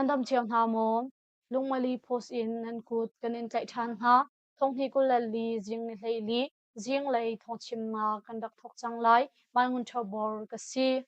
Nan dam cio hna maw? Lungmali post in nan kut kan in tlaih ṭhan hna. Thonghni 24 zing ni 14 zinglei thawngchimnak kan rak thawk cang lai. Mai Ngun Ṭho Bor ka si.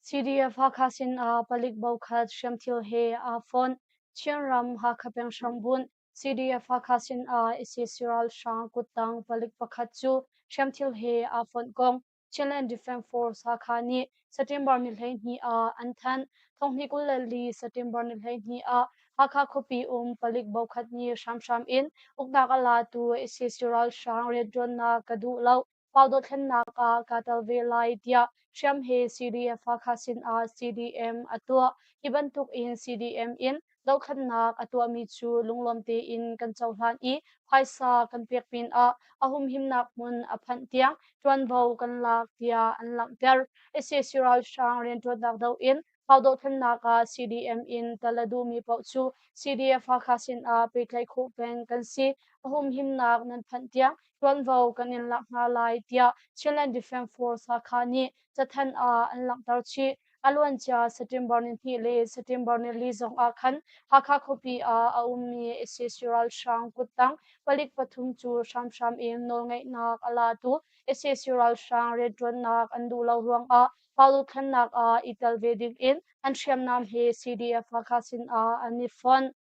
CDF Hakha sinah palik bokhat hriamthil he aa fonh. Chinram Hakha peng hrambunh CDF Hakha sinah sac ralhrang kuttang palik pakhat cu hriamthil he aa fonh kong Chinland Defence Force Hakha nih September ni 12 ah an thanh. Thonghni 24 September ni 12 ah Hakha khuapi um palik bokhat nih hramhram in uknak a latu sac ralhrang rianṭuannak ka duh lo Pau dothlennak ah kaa tel ve lai tiah hriam he CDF Hakha sinah CDM a tuah. Hi bantuk in CDM in dothlennak a tuahmi cu lunglawm tein kan cohlan i phaisa kan pek pinah a humhimnak hmun a phanh tiang ṭuanvo kan lak tiah an langhter. Sac ralhrang rianṭuannak doh in Pau dothlennak ah CDM in tel a duhmi paoh cu CDF Hakha sinah pehtlaih khawh peng kan si. A humhimnak nan phanh tiang ṭuanvo kan in lak hna lai tiah Chinland Defence Force Hakha nih cathanh ah an langhter chih. A luancia September ni 2 le September ni 4 zong ah khan Hakha khuapi ah a ummi sac ralhrang kuttang palik pathum cu hramhram in nawlngeihnak a latu sac ralhrang rianṭuannak an duh lo ruangah Paulothlennak ah i tel ve ding in an hriamnam he CDF Hakha sinah an i fonh.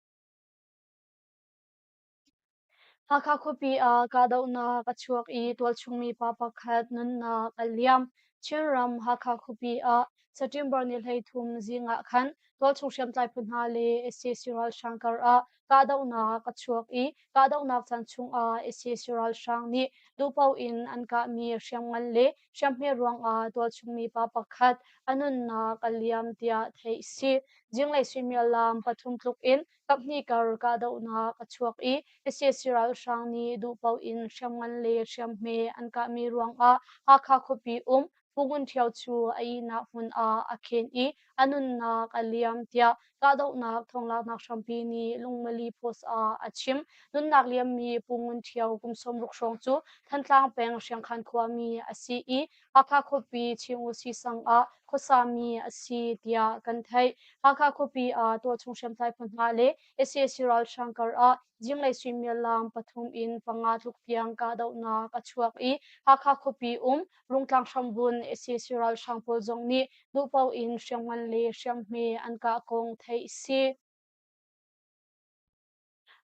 Hakha khuapi ah kahdohnak a chuak i tualchung mi pa pakhat nunnak a liam. Chinram Hakha khuapi ah September ni 13 zing ah khan tualchung hriamtlai phu hna le sac ralhrang kar ah kahdohnak a chuak i kahdohnak caan chung ah sac ralhrang nih duhpaoh in an kahmi hriamngan le hriamhme ruangah tualchung mi pa pakhat a nunnak a liam tiah theih a si. Zinglei suimilam pathum tluk in kaphnih kar kahdohnak a chuak i sac ralhrang nih duhpaoh in hriamngan le hriamhme an kahmi ruangah Hakha khuapi um Pu Ngun Ṭhio cu a ihnak hmun ah a khen i a nunnak a liam tiah kahdohnak thawnglaknak hrampi nih Lungmali Post ah a chim. Nunnak liammi Pu Ngun Ṭhio kum 60 hrawng cu Thantlang peng Hriangkhan khuami a si i Hakha khuapi Chingusi sang ah khuasami a si tiah kan theih. Hakha khuapi ah tualchung hriamtlai phu hna le sac ralhrang kar ah zinglei suimilam pathum in panga tluk tiang kahdohnak a chuak i Hakha khuapi um Rungtlang hrambun sac ralhrang pawl zong nih duhpaoh in hriamngan le hriamhme an kah kong theih a si.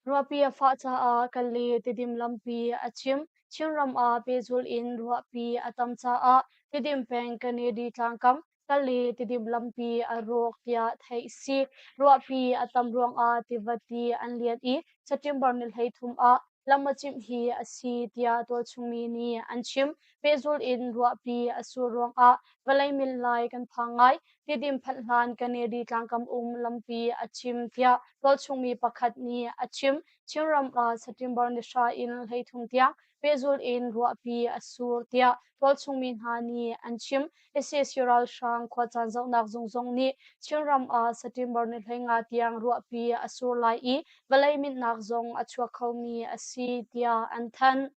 Ruahpi a fah caah Kale Tidim lampi a cim. Chinram ah pehzulh in ruahpi a tam caah Tidim peng Kennedy tlangkam Kale Tidim lampi a rawk tiah theih a si. Ruahpi a tam ruangah tiva ti an lian i September ni 33 ah lam a cimh hi a si tiah tualchungmi nih an chim. Pehzulh in ruahpi a sur ruangah vawlei min lai kan phang ngai. Tidim phanh hlan Kennedy tlangkam um lampi a chim tiah tualchungmi pakhat nih a chim. Chinram ah September ni hra in 33 tiang pehzulh in ruahpi a sur tiah tualchungmi hna nih an chim. Sac ralhrang khuacaan zohnak zung zong nih Chinram ah September ni 15 tiang ruahpi a sur lai i vawlei minhnak zong a chuak khomi a si tiah an thanh.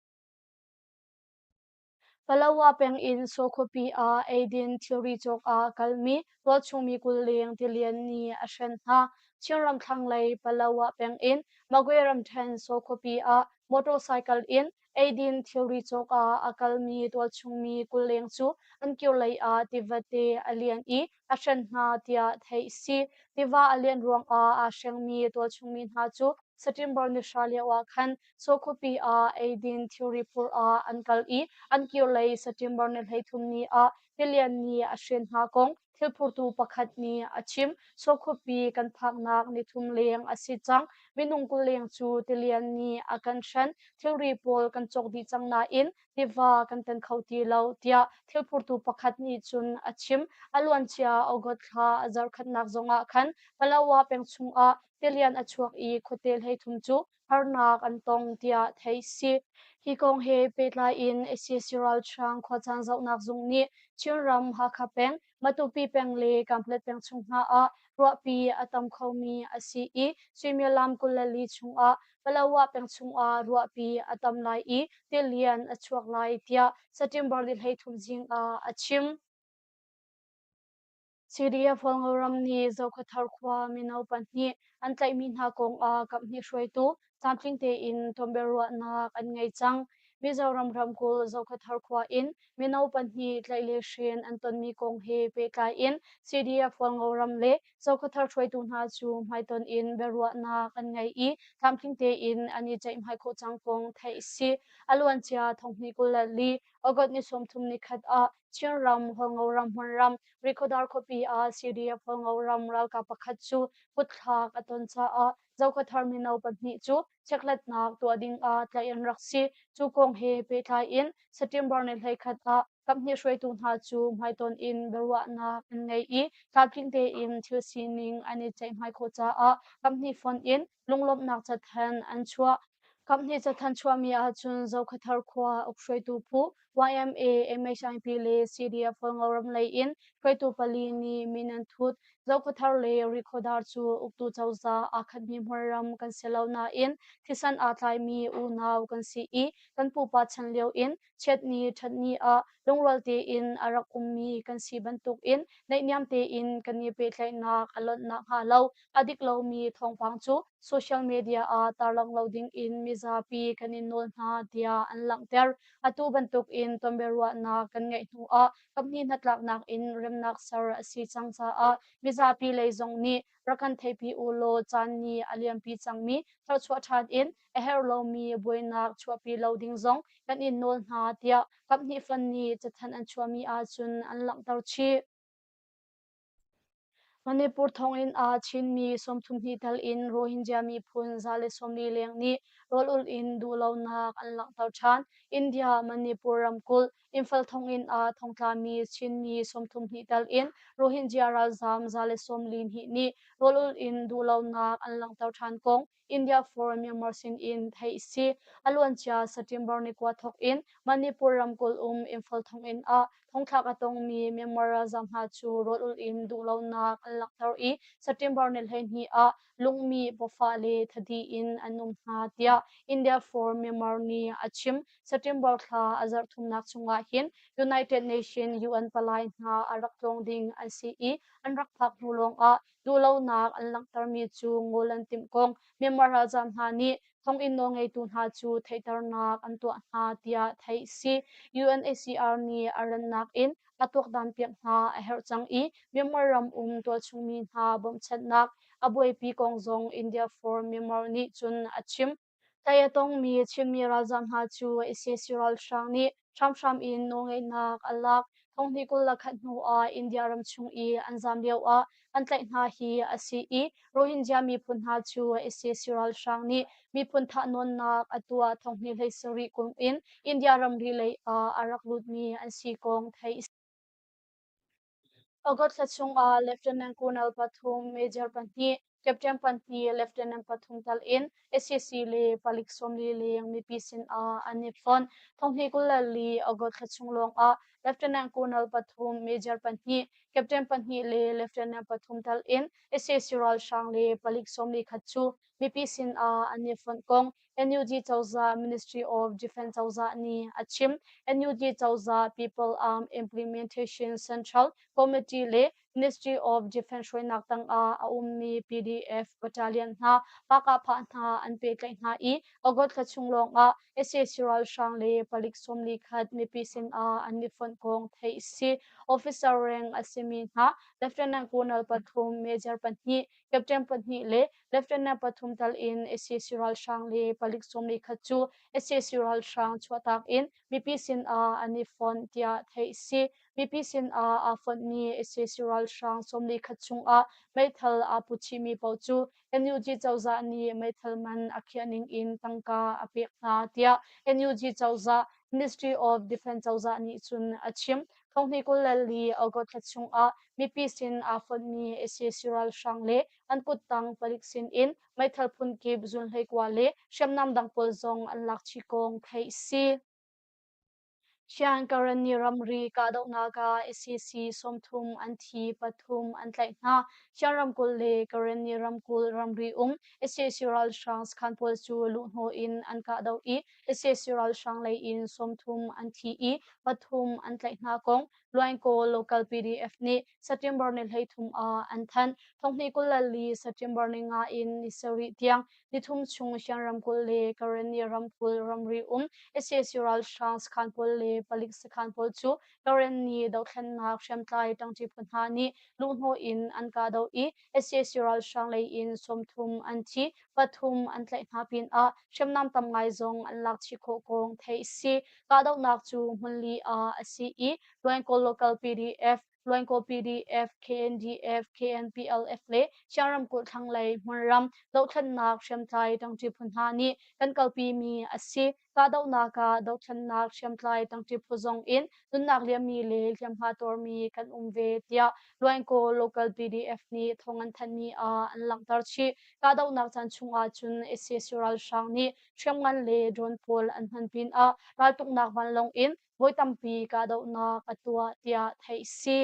Palawa peng in Saw khuapi ah eidin thilri cawk ah kalmi tualchungmi 20 leng tilian nih a hren hna. Chinram thlanglei Palawa peng in Magwe ramṭhen Saw khuapi ah motorcycle in eidin thilri cawk ah a kalmi tualchungmi 20 leng cu an kirlei ah tivate a lian i a hren hna tiah theih a si. Tiva a lian ruangah aa hrengmi tualchungmi hna cu September ni hra lio ah khan Saw khuapi ah eidin thilri phur ah an kal i an kirlei September ni 33 ni ah tilian nih a hren hna kong thilphurtu pakhat nih a chim. Saw khuapi kan phaknak nithum leng a si cang. Minung 20 leng cu tilian nih a kan hren. Thilri pawl kan cawk dih cang nain tiva kan tan kho ti lo tiah thilphurtu pakhat nih cun a chim. A luancia August thla a zarhkhatnak zongah khan Palawa peng chungah tilian a chuak i khuate 33 cu harnak an tong tiah theih si. Hi kong he pehtlai in sac ralhrang khuacaan zohnak zung nih Chinram Hakha peng Matupi peng le Kanpetlet peng chung hna ah ruahpi a tam khomi a si i suimilam 24 chungah Palawa peng chungah ruahpi a tam lai i tilian a chuak lai tiah September ni 13 zing ah a chim. CDF Hualngoram nih Zokhawthar khua mino pahnih an tlaihmi hna kong ah kaphnih hruaitu tlamtling tein tonbiaruahnak an ngei cang. Mizoram ramkulh Zokhawthar khua in mino pahnih tlaih le hren an tonmi kong he pehtlai in CDF Hualngoram le Zokhawthar hruaitu hna cu hmaitonh in biaruahnak an ngei i tlamtling tein an i ceihmai khawh cang kong theih a si. A luancia thonghnih 24 August ni 30 nikhat ah Chinram Hualngoram hmunram Rikhodar khuapi ah CDF Hualngoram ralkap pakhat cu kutthlak a ton caah Zokhawthar mino pahnih cu chekhlatnak tuah ding ah tlaih an rak si. Cu kong he pehtlai in September ni 11 ah kaphnih hruaitu hna cu hmaitonh in biaruahnak an ngei i tlamtling tein thil sining an i ceihmai khawh caah kaphnih fonh in lunglawmhnak cathanh an chuah. Kaphnih cathanh chuahmi ahcun Zokhawthar khua ukhruaitu phu YMA, MHIP le CDF Hualngoram lei in hruaitu pali nih min an thut. Zokhawthar le Rikhodar cu uktu cozah aa khatmi hmunram kan si lo nain thisen aa tlaimi unau kan si i kan pupa chan lio in chiatni ṭhatni ah lungrual tein a rak ummi kan si bantukin naihniam tein kan i pehtlaihnak a lonh nakhnga lo a dik lomi thawngpang cu social media ah tarlangh lo dingin mizapi kan in nawl hna tiah an langhter. Atu bantukin tonbiaruahnak kan ngeih hnuah kaphnih hnatlaknak in remnak ser a si cang caah mizapi lei zong nih rak kan theihpi u law caan nih a liampi cangmi tharchuah ṭhan in a herh lomi buainak chuahpi lo ding zong kan in nawl hna tiah kaphnih fund nih cathanh an chuahmi ahcun an langhter chih. Manipur thonginn ah Chinmi 32 tel in Rohingya miphun 140 leng nih rawl-ulh in duhlonak an langhter ṭhan. India Manipur ramkulh Imphal thonginn ah thongtlami Chinmi 32 tel in Rohingya ralzaam 142 nih rawl-ulh in duhlonak an langhter ṭhan kong India for Myanmar sin in theih a si. A luancia September ni kua thawk in Manipur ramkulh um Imphal thonginn ah thongthlak a tongmi Myanmar ralzaam hna cu rawl-ulh in duhlonak an langhter i September ni 12 ah lungmih, pawfah le thadi in an um hna tiah India for Myanmar nih a chim. September thla a zarh thumnak chungah hin United Nations UN palai hna a rak tlawng ding an si i an rak phak hnu lawngah duhlonak an langhtermi cu ngol an timh kong Myanmar ralzaam hna nih thonginn nawlngeitu hna cu theihternak an tuah hna tiah theih a si. UNHCR nih a rannak in a tuakdan piak hna a herh cang i Myanmar ram um tualchungmi hna bawmhchanhnak a buaipi kong zong India for Myanmar nih cun a chim. Tlaih a tongmi Chinmi ralzaam hna cu sac ralhrang nih hramhram in nawlngeihnak a lak. Thonghnih 21 hnu ah India ram chung i an zaam lio ah an tlaih hna hi a si i Rohingya miphun hna cu sac ralhrang nih miphun thahnawnnak a tuah thonghnih 17 kum in India ramri lei ah a rak lutmi an si kong theih a si. August thla chungah Lieutenant Colonel pathum, Major pahnih, Captain pahnih, Lieutenant pathum tal in sac le palik 40 leng mipi sinah an i fonh. Thonghnih 24 August thla chung lawngah Lieutenant Colonel pathum, Major pahnih, Captain pahnih le Lieutenant pathum tal in sac ralhrang le palik 41 cu mipi sinah an i fonh kong NUG cozah Ministry of Defense cozah nih a chim. NUG cozah People Arm Implementation Central Committee le Ministry of Defense hruainak tangah a ummi PDF battalion hna pakahphah hna an pehtlaih hna i August thla chung lawngah sac ralhrang le palik 41 mipi sinah an i fonh kong theih a si. Officer rank a simi hna Lieutenant Colonel pathum, Major pahnih, Captain pahnih le Lieutenant pathum tal in sac ralhrang le palik 41 cu sac ralhrang chuahtak in mipi sinah an i fonh tiah theih a si. Mipi sinah aa fonhmi sac ralhrang 41 chungah meithal aa put chihmi paoh cu NUG cozah nih meithal man a khiah ning in tangka a pek hna tiah NUG cozah Ministry of Defense cozah nih cun a chim. Thonghnih 24 August thla chungah mipi sin aa fonhmi sac ralhrang le an kuttang palik sin in meithal phunkip zunhleikua le hriamnam dang pawl zong an lak chih kong theih a si. Shan Karenni ramri kahdohnak ah sac 30 an thi, pathum an tlaih hna. Shan ramkulh le Karenni ramkulh ramri um sac ralhrang sakhan pawl cu luhhnawh in an kahdoh i sac ralhrang lei in 30 an thi i pathum an tlaih hna kong Luaingkaw local PDF nih September ni 13 ah an thanh. Thonghnih 24 September ni nga in ni sarih tiang nithum chung Shan ramkulh le Karenni ramkulh ramri um sac ralhrang sakhan pawl le palik sakhan pawl cu Karenni dothlennak hriamtlai ṭangṭi phu hna nih luhhnawh in an kahdoh i sac ralhrang lei in 30 an thi, pathum an tlaih hna pinah hriamnam tam ngai zong an lak chih khawh kong theih a si. Kahdohnak cu hmunli ah a si i Luaingkaw Local PDF, Luaingkaw PDF, KNDF, KNPLF le Siang ramkulh thlanglei hmunram dohthlennak hriamtlai ṭangṭi phu hna nih kan kalpimi a si. Kahdohnak ah dohthlennak hriamtlai ṭangṭi phu zong in nunnak liammi le hliamhma tuarmi kan um ve tiah Luaingkaw Local PDF nih thawng an thanhmi ah an langhter chih. Kahdohnak caan chung ahcun sac ralhrang nih hriamngan le drone pawl an hman pinah raltuknak vanlawng in voi tampi kahdohnak a tuah tiah theih a si.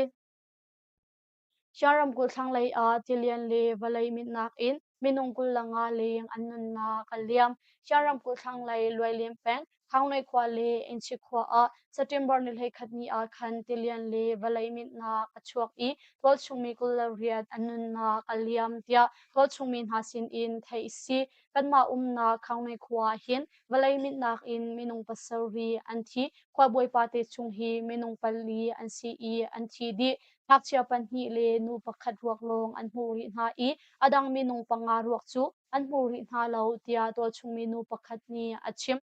Shan ramkulh thlanglei ah tilian le vawlei minhnak in minung 25 leng an nunnak a liam. Shan ramkulh thlanglei Luailem peng Khangnoi khua le Enchi khua ah September ni 11 ni ah khan tilian le vawlei minhnak a chuak i tualchungmi 28 an nunnak a liam tiah tualchungmi hna sinin theih a si. Kanmah umnak Khangnoi khua ah hin vawlei minhnak in minung pasarih an thi. Khualbawi pate chung hi minung pali an si i an thi dih. Ngakchia pahnih le nu pakhat ruak lawng an hmuh rih hna i a dang minung panga ruak cu an hmu rih hna lo tiah tualchungmi nu pakhat nih a chim.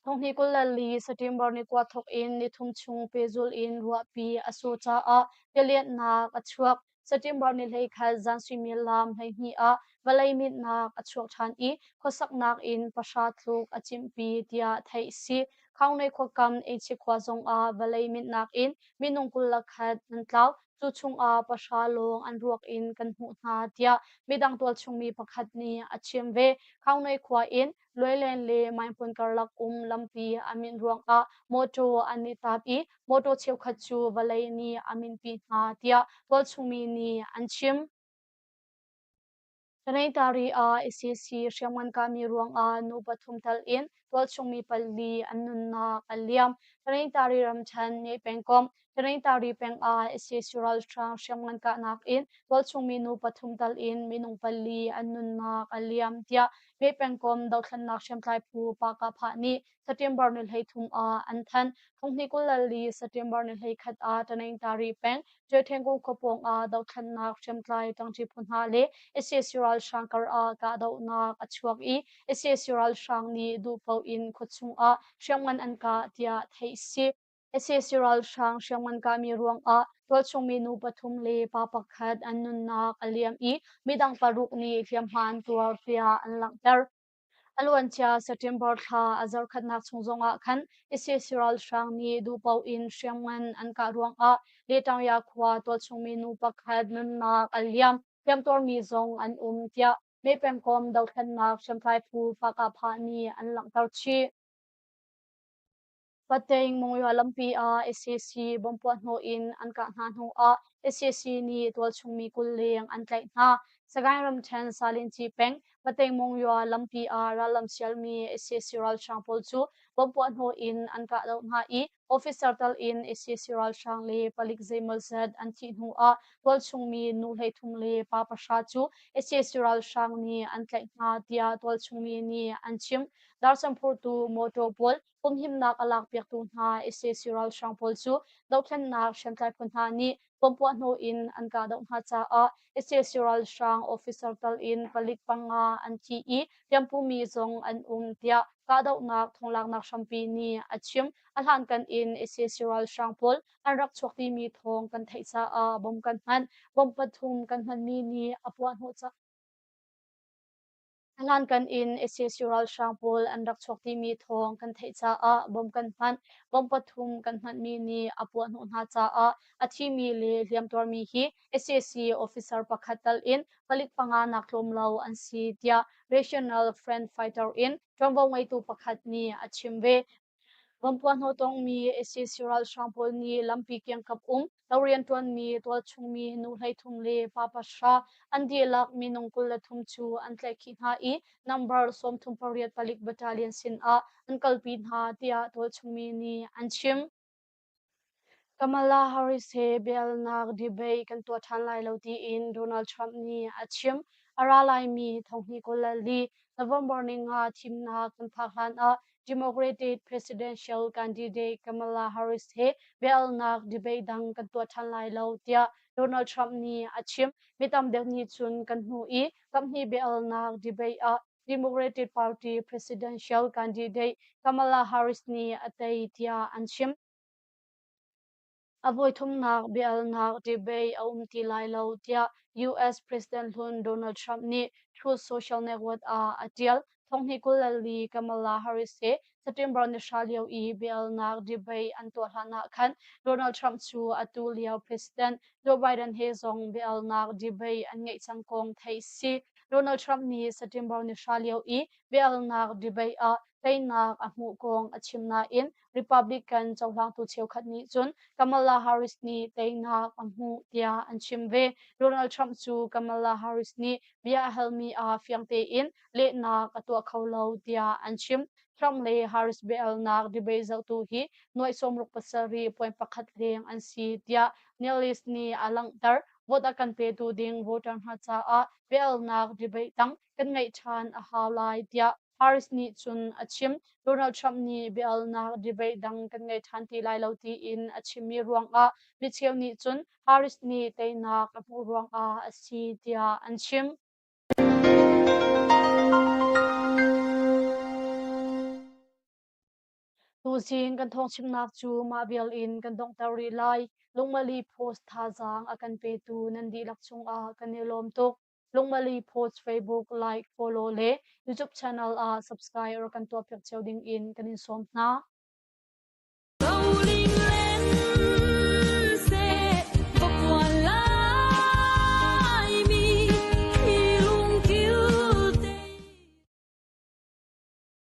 Thonghnih 24 September ni kua thawk in nithum chung pehzulh in ruahpi a sur caah tilianhnak a chuak. September ni 11 zan suimilam 12 ah vawlei minhnak a chuak ṭhan i khuasaknak inn pahra tluk a cimhpi tiah theih a si. Khaungnei khuakam Eichik khua zongah vawlei minhnak in minung 21 an tlau. Cu chungah pahra lawng an ruak in kan hmuh hna tiah midang tualchungmi pakhat nih a chim ve. Khaungnei khua in Luailen le Mainpun karlak um lampi a minh ruangah mawṭaw an i tap i mawṭaw cheukhat cu vawlei nih a minpi hna tiah tualchungmi nih an chim. Tanaytari ah sac hriamngan kahmi ruangah nu pathum tal in tualchungmi pali an nunnak a liam. Tanaytari ramṭhen Nge pengkomh Tanaytari peng ah sac ralhrang hriamngan kahnak in tualchungmi nu pathum tal in minung pali an nunnak a liam tiah Nge pengkomh dothlennak hriamtlai phu Pah-Kah-Phah nih September ni 33 ah an thanh. Thonghnih 24 September ni 11 ah Tanaytari peng Ṭuaithengku khua pawng ah dothlennak hriamtlai ṭangṭi phu hna le sac ralhrang kar ah kahdohnak a chuak i sac ralhrang nih duhpaoh in khuachung ah hriamngan an kah tiah theih a si. Sac ralhrang hriamngan kahmi ruangah tualchungmi nu pathum le pa pakhat an nunnak a liam i midang paruk nih hliamhma an tuar tiah an langhter. A luancia September thla a zarkhatnak chung zongah khan sac ralhrang nih duhpaoh in hriamngan an kah ruangah Letaungya khua tualchungmi nu pakhat nunnak a liam, hliamtuarmi zong an um tiah May pengkomh dothlennak hriamtlai phu Pah-Kah-Phah nih an langhter chih. Pateing Monywa lampi ah sac bomb puahhnawh in an kah hna hnu ah sac nih tualchungmi 20 leng an tlaih hna. Sagaing ramṭhen Salinci peng Pateing Monywa lampi ah rallam sialmi sac ralhrang pawl cu bomb puahhnawh in an kahdoh hna i officer tal in sac ralhrang le palik zeimawzat an thih hnu ah tualchungmi nu 33 le pa pahra cu sac ralhrang nih an tlaih hna tiah tualchungmi nih an chim. Darsan phurtu mawṭaw pawl humhimnak a lakpiaktu hna sac ralhrang pawl cu dothlennak hriamtlai phu hna nih bomb puahhnawh in an kahdoh hna caah sac ralhrang officer tal in palik panga an thi i hliampumi zong an um tiah kahdohnak thonglaknak hrampi nih a chim. A hlankan in sac ralhrang pawl an rak chuak timi thawng kan theih caah bomb kan hmanh. Bomb pathum kan hmanmi nih a puahhnawh caah A hlankan in sac ralhrang pawl an rak chuak timi thawng kan theih caah bomb kan hmanh. Bomb pathum kan hmanhmi nih a puahhnawh hna caah a thimi le hliamtuarmi hi sac officer pakhat tal in palik panga nak tlawm lo an si tiah Regional Front Fighter in ṭuanvo ngeitu pakhat nih a chim ve. Bomb puahhnawh tongmi sac ralhrang pawl nih lampi kiangkap um lo rianṭuanmi tualchungmi nu 13 le pa pahra an dihlak minung 23 cu an tlaihkhih hna i number 38 palik battalion sinah an kalpi hna tiah tualchungmi nih an chim. Kamala Harris he biahalnak debate kan tuah ṭhan lai lo tiin Donald Trump nih a chim. A ra laimi thonghnih 24 November ninga thimnak kan phak hlan ah Democratic presidential candidate Kamala Harris he biahalnak debate dang kan tuah ṭhan lai lo tiah Donald Trump nih a chim. Mi tam deuh nih cun kan hnu i kaphnih biahalnak debate ah Democratic Party presidential candidate Kamala Harris nih a tei tiah an chim. A voithumnak biahalnak debate a um ti lai lo tiah US President hlun Donald Trump nih Truth Social Network ah a ṭial. Thonghnih 24 Kamala Harris he September ni hra lio i biahalnak debate an tuah hlan ah khan Donald Trump cu atu lio President Joe Biden he zong biahalnak debate an ngeih cang kong theih si. Donald Trump nih September ni hra lio i biahalnak debate ah teinak a hmuh kong a chim nain Republican cohlangtu cheukhat nih cun Kamala Harris nih teinak a hmuh tiah an chim ve. Donald Trump cu Kamala Harris nih bia a halmi ah fiang tein lehnak a tuah kho lo tiah an chim. Trump le Harris biahalnak debate zohtu hi nuai 67.1 leng an si tiah Nillis nih a langhter. Vote a kan petu ding voter hna caah biahalnak debate dang kan ngeih ṭhan a hau lai tiah Harris nih cun a chim. Donald Trump nih biahalnak debate dang kan ngei ṭhan ti lai lo tiin a chimmi ruangah micheu nih cun Harris nih teinak a hmuh ruangah a si tiah an chim. Tuzing kan thawngchimnak cu mah vial in kan donghter rih lai. Lungmali Post thazaang a kan petu nan dihlak cungah kan i lawm tuk. Lungmali Post Facebook like, follow le YouTube channel ah subscribe kan tuahpiak cio ding in kan in sawm hna.